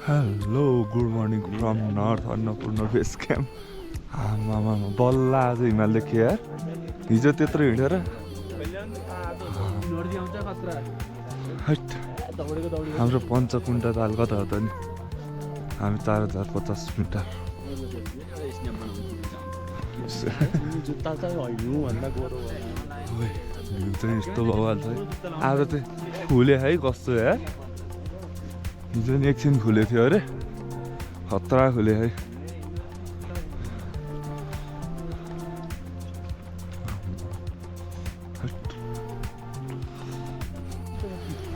Hello good morning from north Annapurna base camp. आमामा बल्ल आज हिमाल देखियो यार, हिजो त्यत्रो हिँडेर हाम्रो पञ्चकुण्ड ताल कता हो त नि, हामी 4050 मिटर। भ्यू चाहिँ यस्तो भइहाल्छ है। आज चाहिँ खुले है कस्तो यार, हिजो नि एकछिन खुले थियो अरे, खतरा खुले है।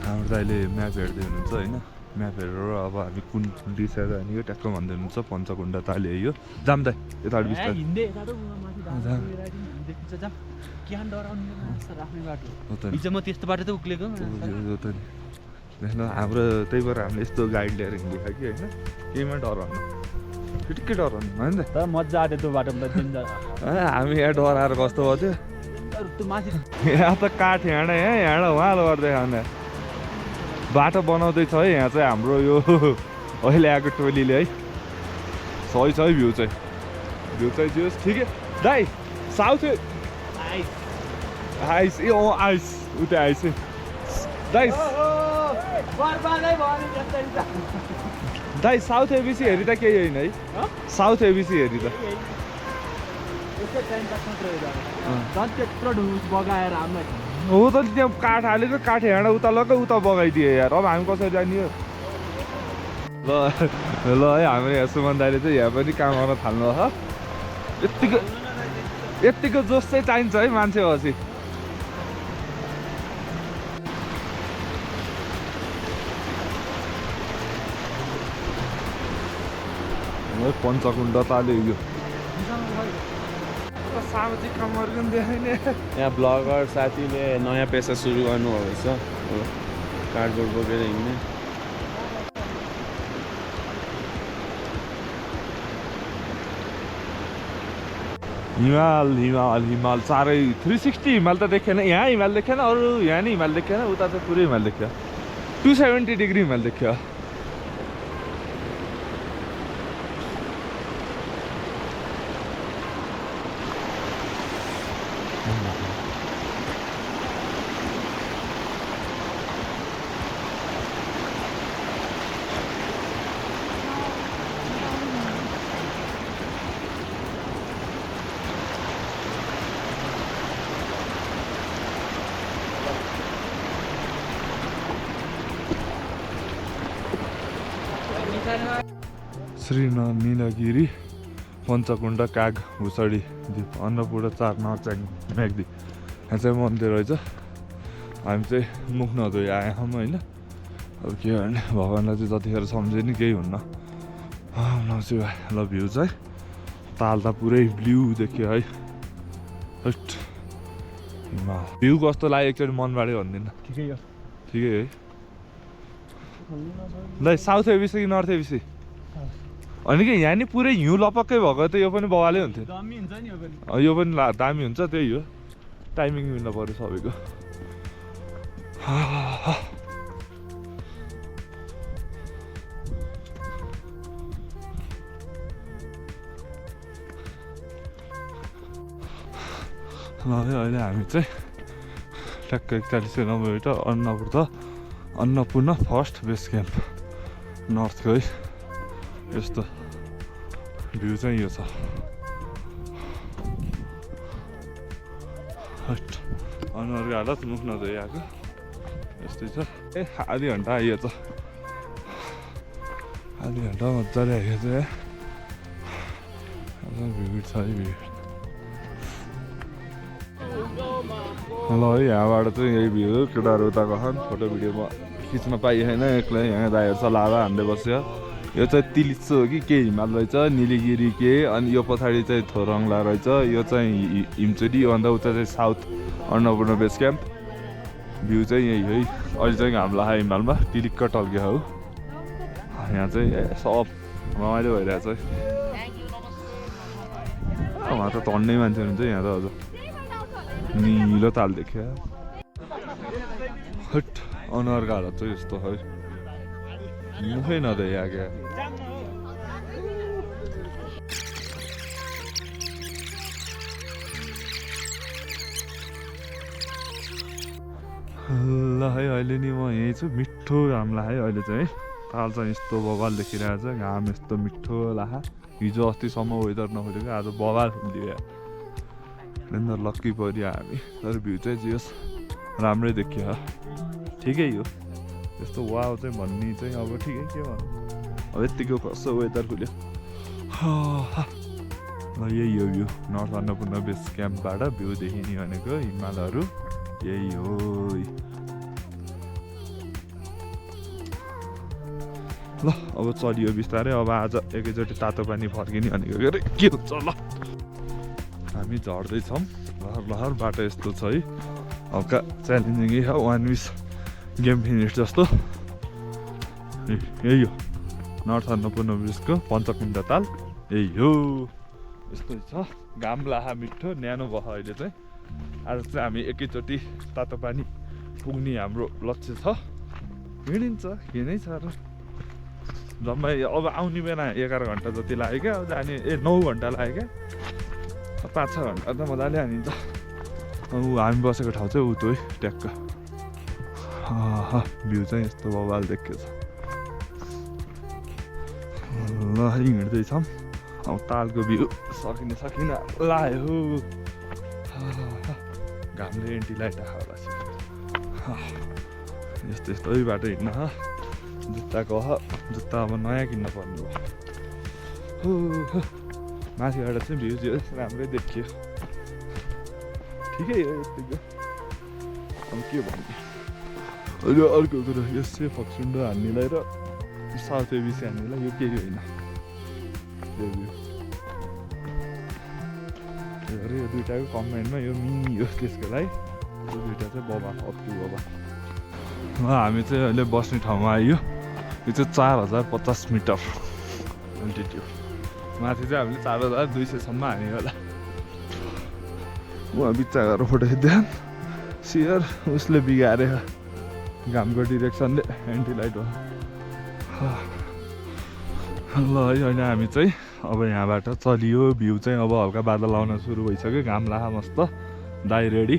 हाम्रो त अहिले म्याप हेर्दै हुनुहुन्छ होइन, म्याप हेरेर अब हामी कुन डिसाइड जाने हो ट्याक्क भन्दै हुनुहुन्छ। पञ्चकुण्ड ताले यो जाम दाइ यता बिस्तारै त्यस्तो बाटो त उक्लेको हाम्रो, त्यही भएर हामीले यस्तो गाइड लिएर हिँडेको कि होइन, केहीमा डराउनु ठिकै डराउनु होइन त। मजा आयो त्यो बाटोमा हामी यहाँ डराएर कस्तो भयो थियो, यहाँ त काठ हिँड यहाँ उहाँ गर्दै खाने बाटो बनाउँदैछ है। यहाँ चाहिँ हाम्रो यो अहिले आएको टोलीले है, सही छ है भ्यू चाहिँ जोस् ठिकै दाइ। साउथ आइस ए आइस उतै आइस दाइ, दाइ साउथ एबिसी हेरी त केही होइन है, साउथ एबिसी हेरी त बगाएर हो त। त्यहाँ काठ हालेर काठ हिँड उता लग उता बगाइदिए यार, अब हामी कसरी जाने हो। ल ल है हाम्रो यहाँ सुमन दाइले चाहिँ यहाँ पनि काम गर्न थाल्नु छ। यत्तिको जोस चाहिँ चाहिन्छ है मान्छे पछि। पञ्चकुण्ड ताले यो सामाजिक कामहरू पनि देखाइने। यहाँ ब्लगर साथीले नयाँ पेसा सुरु गर्नुभएको छ, कार्डबोर्ड बोकेर हिँड्ने। हिमाल हिमाल हिमाल चारै 360 हिमाल त देखेन। यहाँ हिमाल देखेन, अरू यहाँ नि हिमाल देखेन, उता चाहिँ पुरै हिमाल देखियो। 270 डिग्री हिमाल देखियो। श्री नीलगिरी पञ्चकुण्ड काग भुसडी द्वीप अन्नपूर्ण 4 नर्च्याङ म्याग्दी। यहाँ चाहिँ मन्दिर रहेछ। हामी चाहिँ मुख नधोइ आएँ हम होइन, अब के गर्ने, भगवान्लाई चाहिँ जतिखेर सम्झे नि केही हुन्न। नमस्ते भाइ। ल भ्यू चाहिँ ताल त पुरै ब्लू देखियो है। भ्यू कस्तो लाग्यो एकचोटि मनबाटै भनिदिनु। ठिकै है। ल साउथ एबिसी कि नर्थ एबिसी होइन कि यहाँ नि पुरै हिउँ लपक्कै भएको त यो पनि बवालै हुन्थ्यो। यो पनि दामी हुन्छ, त्यही हो, टाइमिङ मिल्नु पऱ्यो सबैको। ल अहिले हामी चाहिँ ट्याक्क 41 kilometre Annapurna first base camp नर्थको है। यस्तो भ्यू चाहिँ यो छ। अनुहारको हालत मुख नधोइ आएको यस्तै छ। ए आधी घन्टा आइयो त, आधी घन्टा मजाले आइयो चाहिँ। भिड छ है भिड। ल है यहाँबाट चाहिँ यही भ्यू, केटाहरू उता गछन्, फोटो भिडियोमा खिच्न पाइएन एक्लै। यहाँ दाइहरू चलाएर हान्दै बस्यो। यो चाहिँ तिलित्सो हो कि के हिमाल रहेछ, निलिगिरी के, अनि यो पछाडि चाहिँ थोरङ्ला रहेछ, यो चाहिँ हिमचुटी, अन्त उता चाहिँ south Annapurna base camp. View चाहिँ यही है। अहिले चाहिँ घाम लाग्यो हिमालमा, टिलिक्क टल्क्यो हौ। यहाँ चाहिँ सब रमाइलो भइरहेछ है। उहाँ त तन्नै मान्छे हुनुहुन्छ यहाँ त। अझ निलो ताल देखियो। अनुहारको हालत चाहिँ यस्तो है। मुखै नदै आगे ल है अहिले नि म यहीँ छु मिठो घाम लाग्यो है अहिले चाहिँ है ताल चाहिँ यस्तो बबाल देखिरहेको छ घाम यस्तो मिठो लाखा हिजो अस्तिसम्म वेदर नखोलेको आज बबाल दियो अन्त लक्की पऱ्यो हामी तर भ्यू चाहिँ जे होस् राम्रै देखियो ठिकै हो यस्तो वाउ चाहिँ भन्ने चाहिँ अब ठिकै के भन्नु अब यत्तिको कस्तो वेदर खुल्यो यही हो भ्यू नर्थ अन्नपूर्ण बेस क्याम्पबाट भ्यू देखिने भनेको हिमालहरू यही हो ल अब चलियो बिस्तारै अब आज एकैचोटि तातो पानी फर्किने भनेको के हुन्छ ल हामी झर्दैछौँ लहर लहर बाटो यस्तो छ है हल्का च्यालेन्जिङै छ 1 विस गेम फिनिस जस्तो यही हो नर्थ अन्नपूर्ण बेसको पञ्चकुण्ड ताल यही हो यस्तो छ घाम लाहा मिठो न्यानो भयो अहिले चाहिँ आज चाहिँ हामी एकैचोटि तातो पानी पुग्ने हाम्रो लक्ष्य छ हिँडिन्छ के नै छ र जम्मै अब आउने बेला 11 घन्टा जति लाग्यो क्या अब जाने 9 घन्टा लाग्यो क्या 5-6 घन्टा त मजाले हानिन्छ हामी बसेको ठाउँ चाहिँ उतो है ट्याक्क भ्यू चाहिँ यस्तो बवाल देखेको छ ल हिँड्दैछौँ अब तालको भ्यू सकिन लाग्यो घामले एन्टिलाइट होला यस्तो बाटो हिँड्न जुत्ताको जुत्ता अब नयाँ किन्न पर्ने हो माथिबाट चाहिँ भ्यू जे राम्रै देखियो ठिकै हो यतिको अब के भन्ने अहिले अर्को कुरो यो सेफ फक्सुन्ड हान्नेलाई र साउथ एबिसी हान्नेलाई यो केही होइन यो दुइटाको कम्बाइनमा यो मिनी हो त्यसको लागि यो दुइटा चाहिँ बबा अति बबा हामी चाहिँ अहिले बस्ने ठाउँमा आइयो यो चाहिँ 4050 मिटर एल्टिट्युड माथि चाहिँ हामीले 4200सम्म हान्यो होला उहाँ बिच्चा गरेर फोटो खिच्दैन सियर उसले बिगारे घामको डिरेक्सनले एन्टिलाइट हो ल है अहिले हामी चाहिँ अब यहाँबाट चलियो भ्यू चाहिँ अब हल्का बादल आउन सुरु भइसक्यो घाम लाहा मस्त दाइ रेडी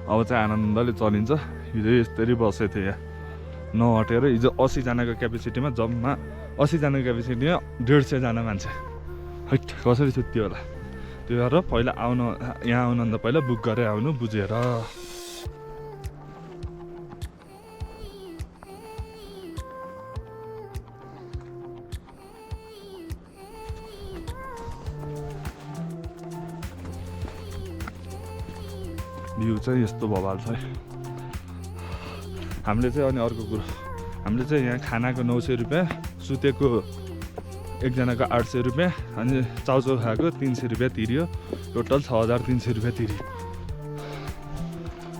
अब चाहिँ आनन्दले चलिन्छ हिजो यस्तरी बसेको थियो यहाँ नहटेर हिजो 80 जनाको क्यापेसिटीमा जम्मा 80 जनाको क्यापेसिटीमा 150 जना मान्छे हैट कसरी छुट्यो होला त्यो भएर पहिला यहाँ आउनुभन्दा पहिला बुक गरेर आउनु बुझेर भ्यू चाहिँ यस्तो बवाल छ हामीले चाहिँ अनि अर्को कुरो हामीले चाहिँ यहाँ खानाको 900 रुपियाँ सुतेको एकजनाको 800 रुपियाँ अनि चाउचाउ खाएको 300 रुपियाँ तिर्यो टोटल 6300 रुपियाँ तिर्यो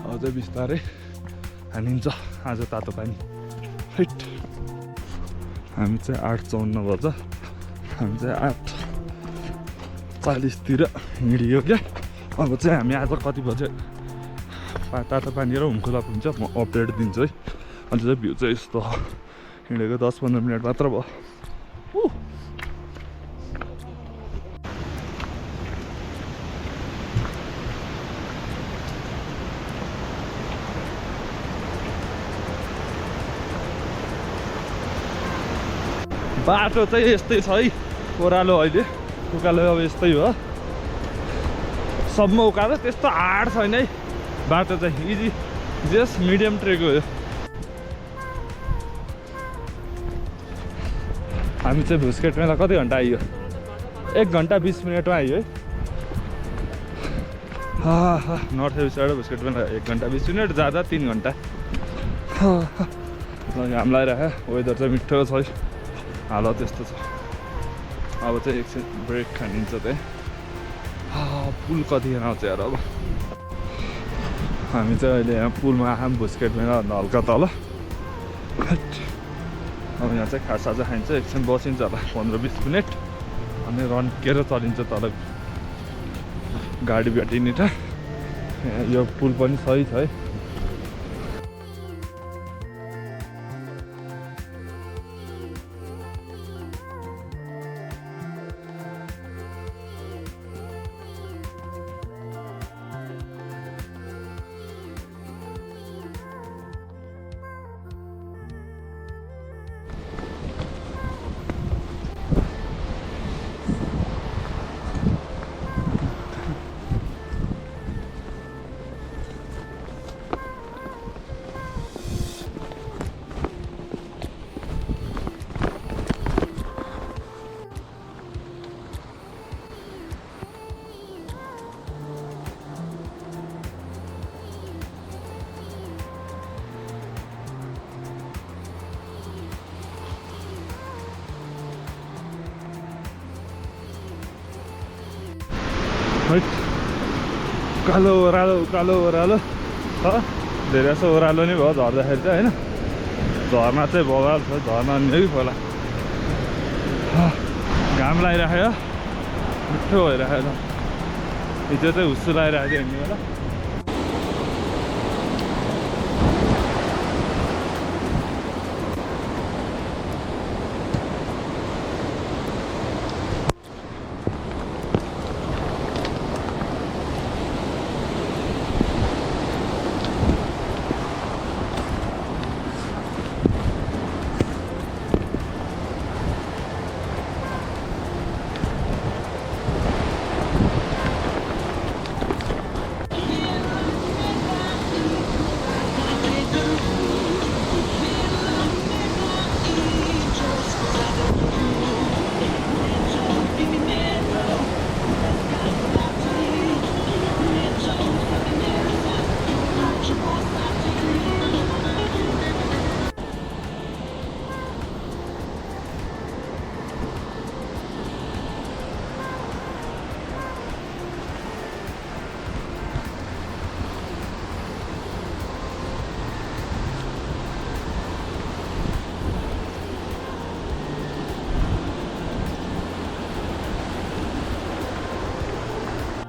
अब चाहिँ बिस्तारै हानिन्छ आज तातो पानी फिट हामी चाहिँ 8:54 बज्छ हामी चाहिँ 8:40तिर हिँडियो क्या अब चाहिँ हामी आज कति बजे तातो पानी र हुम्खुला पुग्छ म अपडेट दिन्छु है अन्त चाहिँ भ्यू चाहिँ यस्तो हिँडेको 10-15 मिनट मात्र भयो बाटो चाहिँ यस्तै छ है ओह्रालो अहिले उकालो अब यस्तै हो सम्म उकालो त्यस्तो हार्ड छैन है बाटो चाहिँ इजी जस्ट मिडियम ट्रेक हो यो हामी चाहिँ भुस्केट मेला कति घन्टा आइयो 1 घन्टा 20 मिनटमा आइयो है नर्थ एबिसबाट भुस्केट मेला 1 घन्टा 20 मिनट जाँदा 3 घन्टा घाम लगाइरहेको वेदर चाहिँ मिठो छ है हालत त्यस्तो छ अब चाहिँ एकछिन ब्रेक खानिन्छ त्यहाँ पुल कतिखेर आउँछ यार अब हामी चाहिँ अहिले यहाँ पुलमा आँखाम भुस्केट मेला हल्का तल अब यहाँ चाहिँ खासा चाहिँ खाइन्छ एकछिन बसिन्छ होला 15-20 मिनट अनि रन्केर चलिन्छ तल गाडी भेटिने त यो पुल पनि सही छ है है उकालो ओह्रालो छ धेरै जस्तो ओह्रालो नै भयो झर्दाखेरि चाहिँ होइन झर्ना चाहिँ बगाल छ झर्ना नि है खोला घाम लागिराख्यो मिठो भइराख्यो हिजो चाहिँ हुस्सु लागिरहेको थियो हिँड्ने बेला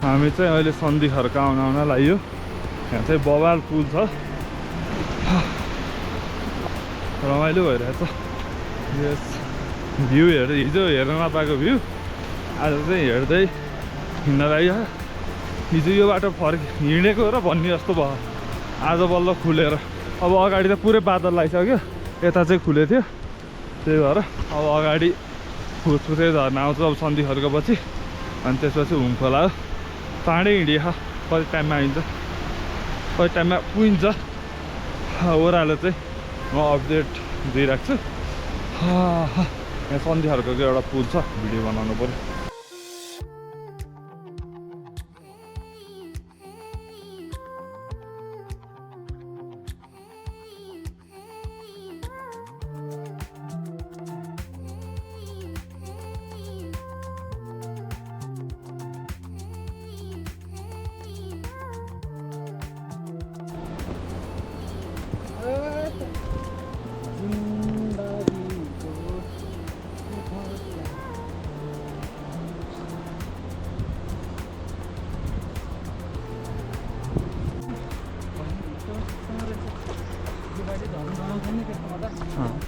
हामी चाहिँ अहिले सन्धि खर्का आउन लाग्यो यहाँ चाहिँ बवाल पुल छ रमाइलो भइरहेछ यस भ्यू हेर्दै हिजो हेर्न नपाएको भ्यू आज चाहिँ हेर्दै हिँड्न लाग्यो हिजो यो बाटो हिँडेको र भन्ने जस्तो भयो आज बल्ल खुलेर अब अगाडि त पुरै बादल लागिसक्यो यता चाहिँ खुलेको थियो त्यही भएर अब अगाडि फुसफुसै झर्न आउँछ अब सन्धि खर्कापछि अनि त्यसपछि हुम खोला चाँडै हिँडियो कति टाइममा आइन्छ कति टाइममा पुगिन्छ ओह्रालो चाहिँ म अपडेट दिइराख्छु यहाँ सन्धि खर्काको एउटा पुल छ भिडियो बनाउनु पर्यो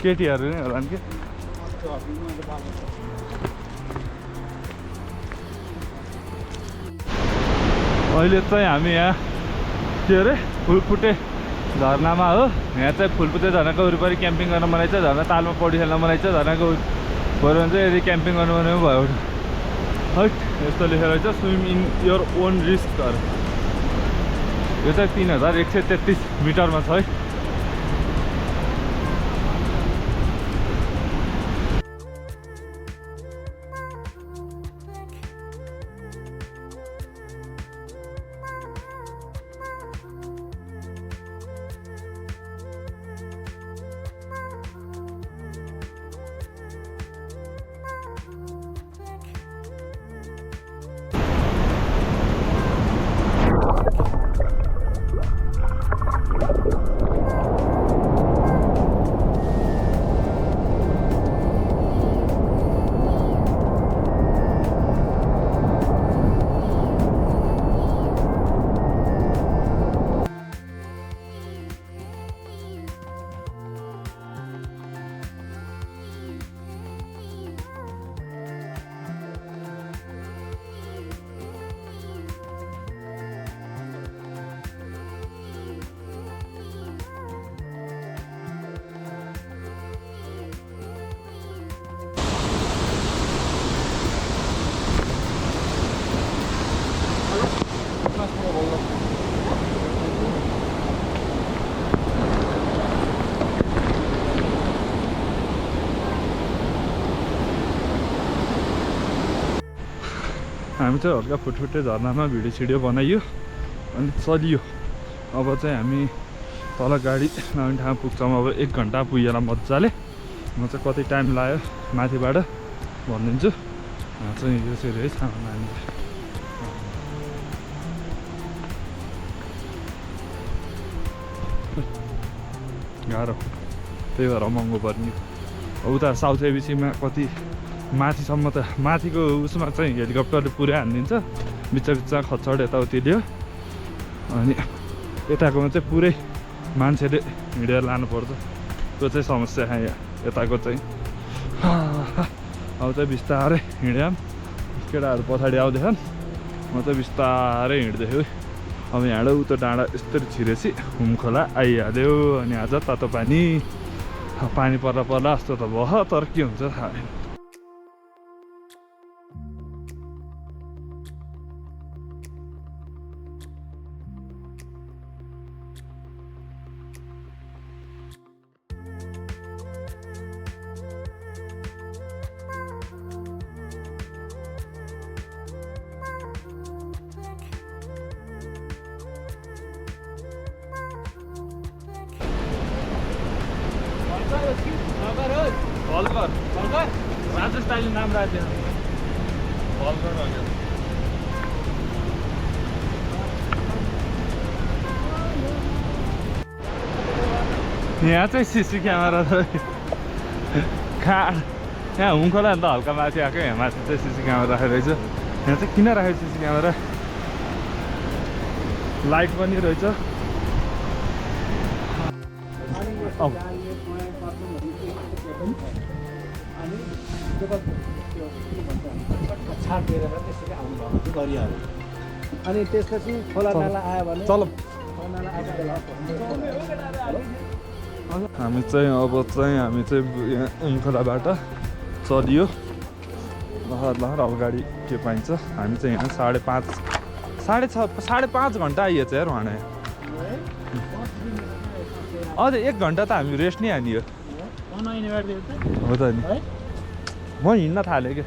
केटीहरू नै होला नि के अहिले चाहिँ हामी यहाँ के अरे फुलफुटे झरनामा हो यहाँ चाहिँ फुलफुटे झरनाको वरिपरि क्याम्पिङ गर्न मनाइछ झरना तालमा पौडी खेल्न मनाइछ झरनाको भएर चाहिँ यदि क्याम्पिङ गर्नु भने भयो है यस्तो लेखेर चाहिँ swim in your own risk यो चाहिँ 3133 मिटरमा छ है हामी चाहिँ हल्का फुटफुटे झर्नामा भिडियो सिडियो बनाइयो अनि चलियो अब चाहिँ हामी तल गाडी लाउने ठाउँ पुग्छौँ अब 1 घन्टा पुगेर मजाले म चाहिँ कति टाइम लाग्यो माथिबाट भनिदिन्छु चाहिँ यो चाहिँ है सामान हामी गाह्रो त्यही भएर महँगो पर्ने उता साउथ एबिसीमा कति माथिसम्म त माथिको उसमा चाहिँ हेलिकप्टरले पुरै हानिदिन्छ बिच्चा बिच्चा खच्चड यताउति ल्यायो अनि यताकोमा चाहिँ पुरै मान्छेले हिँडेर लानुपर्छ त्यो चाहिँ समस्या यहाँ यताको चाहिँ अब चाहिँ बिस्तारै हिँड्याम केटाहरू पछाडि आउँदैछन् म चाहिँ बिस्तारै हिँड्दैछु अब यहाँबाट उता डाँडा यस्तरी छिरेपछि हुम खोला आइहाल्यो अनि आज तातो पानी पर्ला पर्ला जस्तो त भयो तर के हुन्छ थाहा छैन राजस्थानी नाम राख्यो यहाँ चाहिँ सिसी क्यामेरा छ यहाँ हुमखोला अन्त हल्का माथि आएको यहाँ माथि चाहिँ सिसी क्यामेरा राखेको रहेछ यहाँ चाहिँ किन राखेको सिसी क्यामेरा लाइट पनि रहेछ अनि त्यसपछि खोला नाला आयो भने चलो हामी चाहिँ हामी यहाँ हुमखोलाबाट चलियो लहर अगाडि के पाइन्छ हामी चाहिँ यहाँ 5:30 घन्टा आइएछ यार वहाँ अझ 1 घन्टा त हामी रेस्ट नै हानियो हो त नि म हिँड्न थालेँ क्या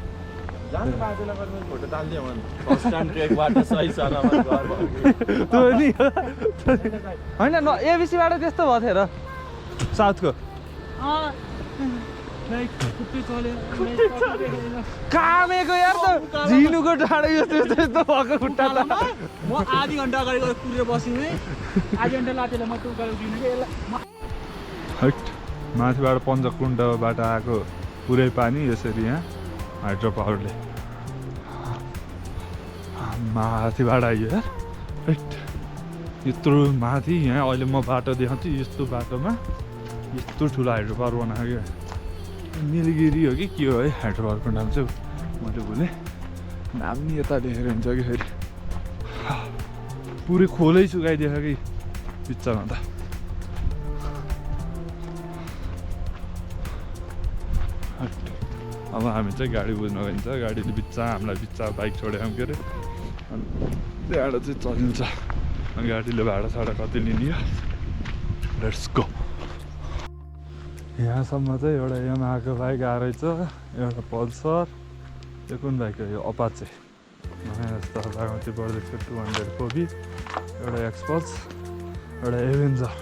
होइन एबिसीबाट त्यस्तो भयो थियो र साउथको कामेको यार त झिनुको डाँडो यस्तो भएको खुट्टा त म आधी घन्टा अगाडि गएर कुरेर बस्छु है आधी घन्टा लाटेर म त्यो गरेर दिनु के हट माथिबाट पञ्चकुण्डबाट आएको पुरै पानी यसरी यहाँ हाइड्रो पावरले माथिबाट आइयो यार हट यत्रो माथि यहाँ अहिले म बाटो देखाउँछु यस्तो बाटोमा यस्तो ठुलो हाइड्रो पावर बनाएको निलगिरी हो कि के हो है हाइड्रो पावरको नाम चाहिँ मैले भुलेँ नाम नि यता लेखेर हुन्छ कि फेरि पुरै खोलै सुकाइदिएको कि बिच्चामा त अब हामी चाहिँ गाडी बुझ्नु गइन्छ गाडीले बिच्चा हामीलाई बिच्चा बाइक छोड्यौँ के अरे अनि त्यहाँबाट चाहिँ चलिन्छ गाडीले भाडा कति लिने लेट्स गो यहाँसम्म चाहिँ एउटा यामाहाको बाइक आएर रहेछ एउटा पल्सर यो कुन बाइक हो यो अपाचे जस्तो बागमती बढ्दैछ 200 कोबी एउटा एक्सपल्स एउटा एभेन्जर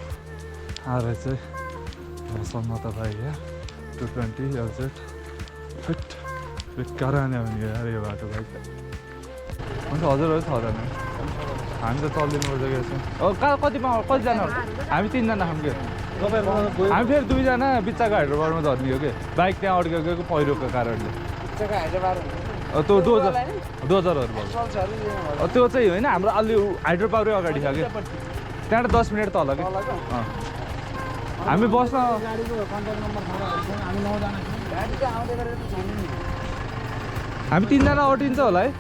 आएर चाहिँ यहाँसम्म त बाइक यहाँ 220 LZ फिट बेकार आने भने यार यो बाटो बाइक अन्त हजुरहरू छ होला हामी त चल्दिनु पर्छ क्या कतिजना हामी 3 जना छौँ कि हामी फेरि 2 जना बिच्चाको हाइड्रोबारमा झर्ने हो कि बाइक त्यहाँ अड्केको पहिरोको कारणले त्यो डोजरहरू भयो त्यो चाहिँ होइन हाम्रो अलि हाइड्रो पावरै अगाडि छ कि त्यहाँबाट 10 मिनट तल कि हामी बस्न हामी 3 जना अटिन्छ होला है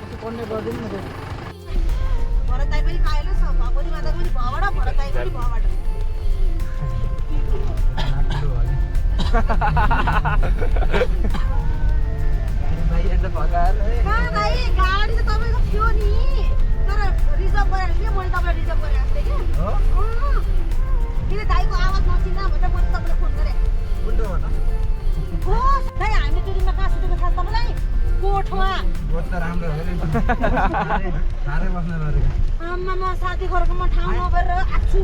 गाडी त तपाईँको थियो नि तर रिजर्भ गरेर थिएँ मैले तपाईँलाई रिजर्भ गरेर आएको थिएँ किन दाइको आवाज नचिन्दा भनेर मैले तपाईँलाई फोन गरेँ हो दाइ हामीले त्यो दिनमा कहाँ सुतेको थाहा तपाईँलाई कोठमा आमामा साथी घरको म ठाउँ नगरेर आछु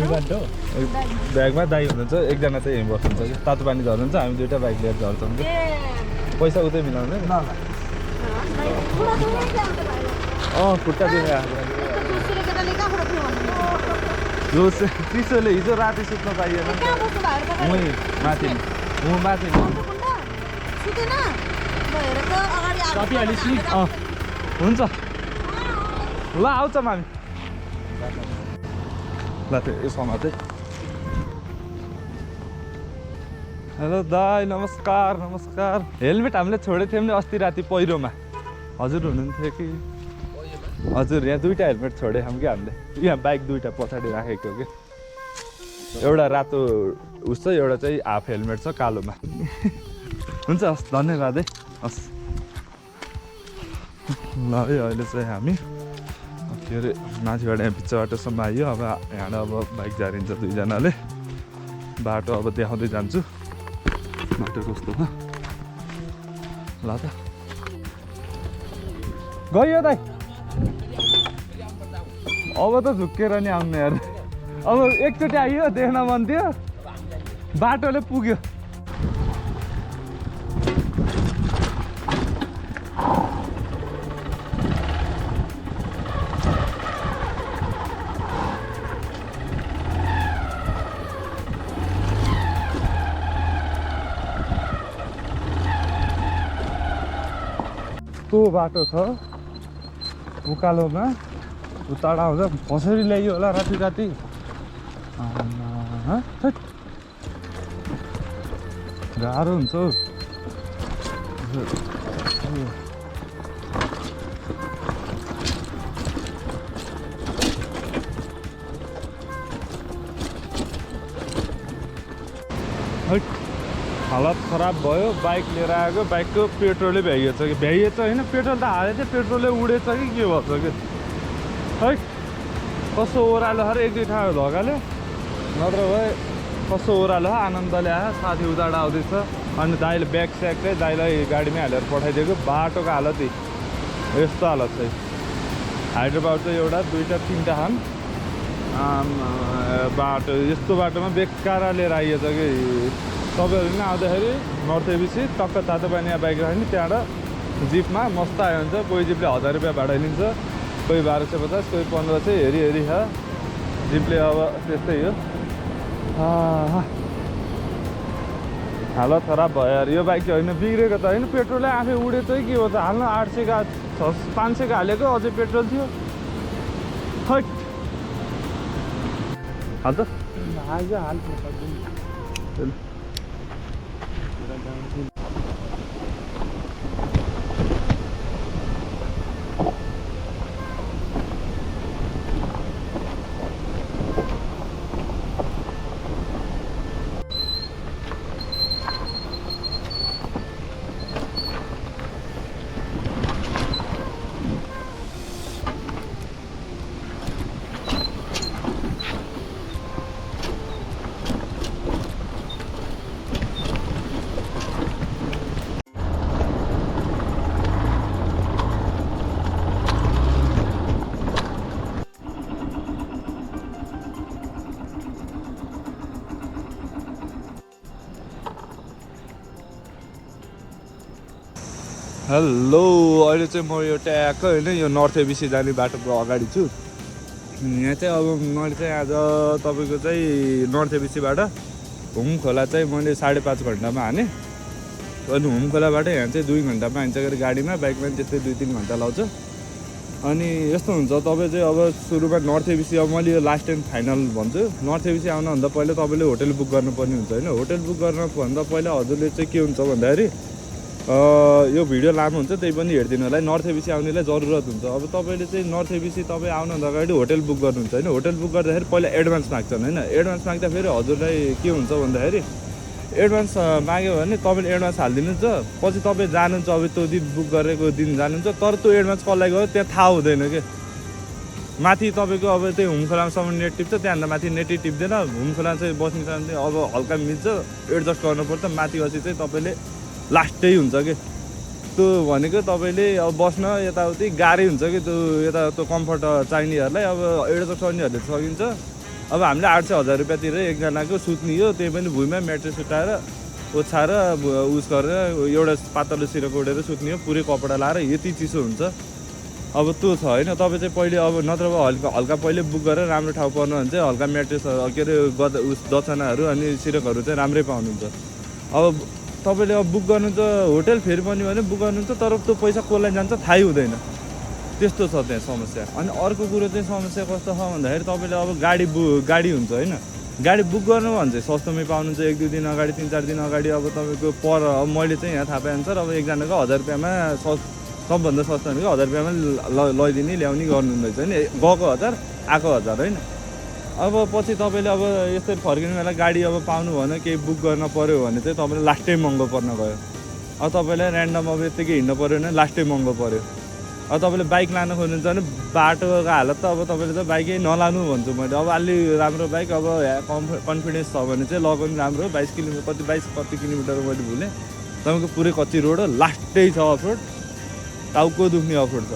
लुगाहरू ब्यागमा दाइ हुनुहुन्छ, एकजना चाहिँ यहीँ बस्नुहुन्छ कि तातो पानी झर्नुहुन्छ, हामी दुइटा बाइक लिएर झर्छौँ कि पैसा उतै मिलाउने ल खुट्टा दिने आएको सुरे केटाले कहाँ कुरा थियो भन्नु जो चिसोले हिजो राति सुत्न पाइएन कहाँ बस्नु भाइहरू तपाईँ माथि सुतेन भएर त अगाडि आएको सकिहालेपछि हुन्छ ल आउँछ मामी ल त्यो यसमा चाहिँ हेलो दाई नमस्कार नमस्कार हेलमेट हामीले छोडेको थियौँ नि अस्ति राति पहिरोमा हजुर हुनुहुन्थ्यो कि हजुर यहाँ दुईवटा हेलमेट छोडेको छौँ कि हामीले यहाँ बाइक दुईवटा पछाडि राखेको कि एउटा रातो उस छ एउटा चाहिँ हाफ हेलमेट छ कालोमा हुन्छ हस् धन्यवाद है हस् ल है अहिले चाहिँ हामी के अरे माथिबाट यहाँ बिच बाटोसम्म आइयो अब यहाँबाट अब बाइक झारिन्छ दुईजनाले बाटो अब देखाउँदै जान्छु बाटो कस्तो छ ल त गयो दाइ अब त झुक्केर नि आउनु यार अब एकचोटि आइयो देख्न मन थियो बाटोले पुग्यो त्यो बाटो छ उकालोमा उताडा आउँछ कसरी ल्याइयो होला राति राति गाह्रो हुन्छ हौ हालत खराब भयो बाइक लिएर आएको बाइकको पेट्रोलै भ्याइएछ कि भ्याइएछ होइन पेट्रोल त हालेको थियो पेट्रोलै उडेछ कि के भन्छ कि है कस्तो ओह्रालो खर एक दुई ठाउँ धगाल्यो नत्र भए कस्तो ओह्रालो आनन्दले आयो साथी उताबाट आउँदैछ अनि दाइले ब्याग स्याग चाहिँ दाइलाई गाडीमै हालेर पठाइदिएको बाटोको हालत यस्तो हालत चाहिँ हाइड्रोबाउट चाहिँ एउटा दुईवटा तिनवटा खान बाटो यस्तो बाटोमा बेकार लिएर आइएछ कि तपाईँहरू पनि आउँदाखेरि नर्थ एबिसी टक्क तातो पानी बाइक राख्यो नि त्यहाँबाट जिपमा मस्त आयो हुन्छ कोही जिपले 1000 रुपियाँ भाडा लिन्छ कोही 1250 कोही 1500 हेरी हेरी छ जिपले अब त्यस्तै हो हालत खराब भयो यार यो बाइक चाहिँ होइन बिग्रेको त होइन पेट्रोलै आफै उडेछ कि हो त हाल्न 800 का 500 का हालेको अझै पेट्रोल थियो खै हाल्छ आज हाल हेलो अहिले चाहिँ म यो ट्याक्क होइन यो नर्थ एबिसी जाने बाटोको अगाडि छु यहाँ चाहिँ अब मैले चाहिँ आज तपाईँको चाहिँ नर्थ एबिसीबाट हुम खोला चाहिँ मैले 5.5 घन्टामा हाने अनि हुम खोलाबाट यहाँ चाहिँ 2 घन्टामा हान्छ गरी गाडीमा बाइकमा पनि त्यस्तै 2-3 घन्टा लाउँछ अनि यस्तो हुन्छ तपाईँ चाहिँ अब सुरुमा नर्थ एबिसी अब मैले यो लास्ट टाइम फाइनल भन्छु नर्थ एबिसी आउनुभन्दा पहिला तपाईँले होटल बुक गर्नुपर्ने हुन्छ होइन होटल बुक गर्नुभन्दा पहिला हजुरले चाहिँ के हुन्छ भन्दाखेरि यो भिडियो लामो हुन्छ त्यही पनि हेरिदिनु होला नर्थ एबिसी आउनेलाई जरुरत हुन्छ अब तपाईँले चाहिँ नर्थ एबिसी तपाईँ आउनुभन्दा अगाडि होटल बुक गर्नुहुन्छ होइन होटल बुक गर्दाखेरि पहिला एडभान्स माग्छन् होइन एडभान्स माग्दा फेरि हजुरलाई के हुन्छ भन्दाखेरि एडभान्स माग्यो भने तपाईँले एडभान्स हालिदिनुहुन्छ पछि तपाईँ जानुहुन्छ अब त्यो दिन बुक गरेको दिन जानुहुन्छ तर त्यो एडभान्स कसलाई गयो त्यहाँ थाहा हुँदैन कि माथि तपाईँको अब त्यो हुम खोलासम्म नेट टिप्छ त्यहाँभन्दा माथि नेटै टिप्दैन हुम खोला चाहिँ बस्ने चाहिँ अब हल्का मिल्छ एडजस्ट गर्नुपर्छ माथि पछि चाहिँ तपाईँले लास्टै हुन्छ कि त्यो भनेको तपाईँले अब बस्न यताउति गाह्रै हुन्छ कि त्यो यता त्यो कम्फर्ट चाहिनेहरूलाई अब एडजस्ट गर्नेहरूले सकिन्छ अब हामीले 800-1000 रुपियाँतिर एकजनाको सुत्ने हो, त्यही पनि भुइँमा म्याट्रेस उठाएर ओछाएर उस गरेर एउटा पातलो सिरक ओढेर सुत्ने हो, पुरै कपडा लाएर। यति चिसो हुन्छ। अब त्यो छ होइन, तपाईँ चाहिँ पहिले अब नत्र हल्का पहिले बुक गरेर राम्रो ठाउँ पर्नु भने चाहिँ हल्का म्याट्रेस के अरे दचनाहरू अनि सिरकहरू चाहिँ राम्रै पाउनुहुन्छ। अब तपाईँले अब बुक गर्नु त होटेल फेरि पनि भने बुक गर्नुहुन्छ, तर त्यो पैसा कसलाई जान्छ थाहै हुँदैन, त्यस्तो छ त्यहाँ समस्या। अनि अर्को कुरो चाहिँ समस्या कस्तो छ भन्दाखेरि तपाईँले अब गाडी हुन्छ होइन, गाडी बुक गर्नु भने चाहिँ सस्तोमै पाउनुहुन्छ। 1-2 दिन अगाडि 3-4 दिन अगाडि अब तपाईँको अब मैले चाहिँ यहाँ थाहा पाएअनुसार अब एकजनाको 1000 रुपियाँमा सबभन्दा सस्तो भनेको 1000 रुपियाँमा लैदिने ल्याउने गर्नुहुँदैछ होइन, गएको 1000 आएको 1000 होइन। अब पछि तपाईँले अब यसरी फर्किने बेला गाडी अब पाउनु भएन, केही बुक गर्न पऱ्यो भने चाहिँ तपाईँले लास्टै महँगो पर्न गयो। अब तपाईँलाई ऱ्यान्डम अब यत्तिकै हिँड्नु पऱ्यो भने लास्टै महँगो पऱ्यो। अब तपाईँले बाइक लानु खोज्नुहुन्छ भने बाटोको हालत त अब तपाईँले त बाइकै नलानु भन्छु मैले। अब अलि राम्रो बाइक अब कन्फिडेन्स छ भने चाहिँ लगाउनु राम्रो। 22 किलोमिटर मैले भुलेँ, तपाईँको पुरै कच्ची रोड हो, लास्टै छ अफरोड, टाउको दुख्ने अफरोड छ।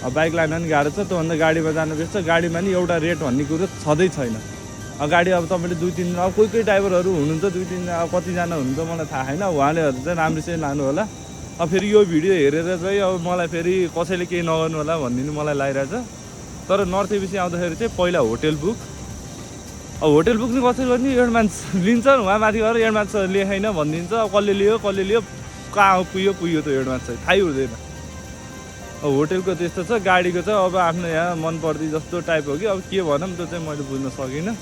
अब बाइक लान पनि गाह्रो छ, त्योभन्दा गाडीमा जानु बेच्छ। गाडीमा नि एउटा रेट भन्ने कुरो छँदै छैन। अब गाडी अब तपाईँले 2-3 अब कोही ड्राइभरहरू हुनुहुन्छ 2-3 अब कतिजना हुनुहुन्छ मलाई थाहा छैन, उहाँलेहरू चाहिँ राम्रोसँग लानु होला। अब फेरि यो भिडियो हेरेर चाहिँ अब मलाई फेरि कसैले केही नगर्नु होला भन्ने मलाई लागिरहेछ। तर नर्थ एबिसी आउँदाखेरि चाहिँ पहिला होटेल बुक, अब होटेल बुक नि कसरी गर्ने, एडभान्स लिन्छ उहाँ माथि गएर एडभान्स लेखाइन भनिदिन्छ। अब कसले लियो कहाँ पुग्यो त्यो एडभान्स चाहिँ थाहै हुँदैन। अब होटेलको त्यस्तो छ, गाडीको चाहिँ अब आफ्नो यहाँ मन पर्दी जस्तो टाइप हो कि अब के भनौँ त्यो चाहिँ मैले बुझ्न सकिनँ।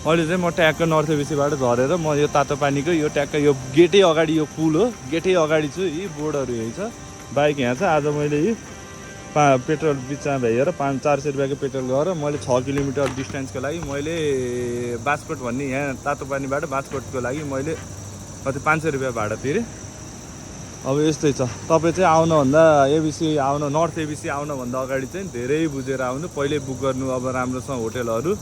अहिले चाहिँ म ट्याक्क नर्थ एबिसीबाट झरेर म यो तातो पानीको यो ट्याक्क यो गेटै अगाडि, यो पुल हो गेटै अगाडि छु। यी बोर्डहरू यही छ, बाइक यहाँ छ। आज मैले यी पेट्रोल बिचमा भ्याएर 400 रुपियाँको पेट्रोल गरेर मैले 6 किलोमिटर डिस्टेन्सको लागि मैले बास्कोट भन्ने यहाँ तातो पानीबाट बास्कोटको लागि मैले कति 500 रुपियाँ भाडा तिरेँ। अब यस्तै छ। तपाईँ चाहिँ आउनुभन्दा नर्थ एबिसी आउनुभन्दा अगाडि चाहिँ धेरै बुझेर आउनु, पहिल्यै बुक गर्नु अब राम्रोसँग होटेलहरू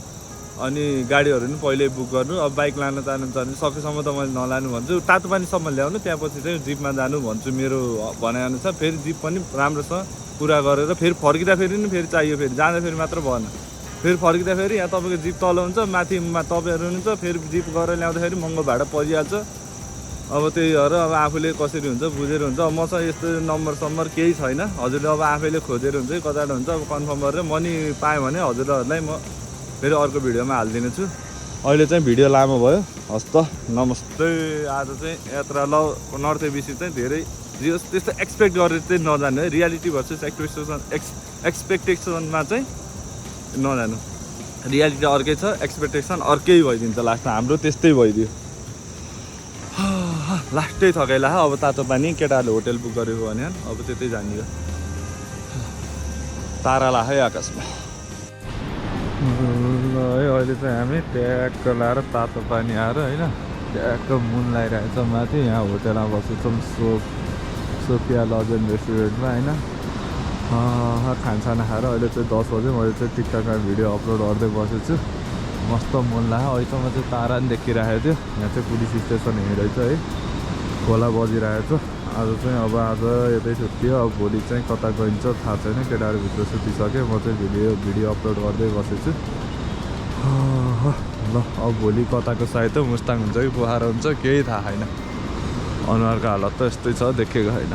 अनि गाडीहरू पनि पहिल्यै बुक गर्नु। अब बाइक लान जानुहुन्छ भने सकेसम्म त मैले नलानु भन्छु, तातो पानीसम्म ल्याउनु, त्यहाँपछि चाहिँ जिपमा जानु भन्छु मेरो भनाइअनुसार। फेरि जिप पनि राम्रोसँग पुरा गरेर फेरि फर्किँदा फेरि नि फेरि चाहियो, फेरि जाँदा फेरि मात्र भएन, फेरि फर्किँदा फेरि यहाँ तपाईँको जिप तल हुन्छ, माथिमा तपाईँहरू हुनुहुन्छ, फेरि जिप गरेर ल्याउँदाखेरि महँगो भाडा परिहाल्छ। अब त्यही भएर अब आफूले कसरी हुन्छ बुझेर हुन्छ। अब मसँग यस्तो नम्बर केही छैन, हजुरले अब आफैले खोजेर हुन्छ कताबाट हुन्छ अब कन्फर्म गरेर मनी पाएँ भने हजुरहरूलाई म फेरि अर्को भिडियोमा हालिदिने छु। अहिले चाहिँ भिडियो लामो भयो, हस् त, नमस्ते। आज चाहिँ यात्रा नर्थ एबिसी चाहिँ धेरै त्यस्तो एक्सपेक्ट गरेर चाहिँ नजानु है, रियालिटी भर्सेस एक्सपेक्टेसनमा चाहिँ नजानु। रियालिटी अर्कै छ, एक्सपेक्टेसन अर्कै भइदिन्छ लास्टमा। हाम्रो त्यस्तै भइदियो। लास्टै थकाइला अब तातो पानी केटाहरूले होटेल बुक गरेको भने अब त्यतै जाने हो। तारा ला है आकाशमा। ल है अहिले चाहिँ हामी ट्याक्क लाएर तातो पानी आएर होइन ट्याक्क मुन लगाइरहेछ माथि। यहाँ होटेलमा बसेको छौँ सोफिया लज एन्ड रेस्टुरेन्टमा होइन। खानसाना खाएर अहिले चाहिँ 10 बजे मैले चाहिँ टिकटकमा भिडियो अपलोड गर्दै बसेको छु। मस्त मन लाग्यो। अहिलेसम्म चाहिँ तारा पनि देखिरहेको थियो। यहाँ चाहिँ पुलिस स्टेसन हिँडेछ है, खोला बजिरहेको छ। आज चाहिँ आज यतै छुट्टियो। अब भोलि चाहिँ कता गइन्छ थाहा छैन, केटाहरू भित्र सुतिसक्यो। म चाहिँ भिडियो अपलोड गर्दै बसेको छु। ल अब भोलि कताको सायद त मुस्ताङ हुन्छ कि पोखरा हुन्छ केही थाहा छैन। अनुहारको हालत त यस्तै छ, देखेको छैन।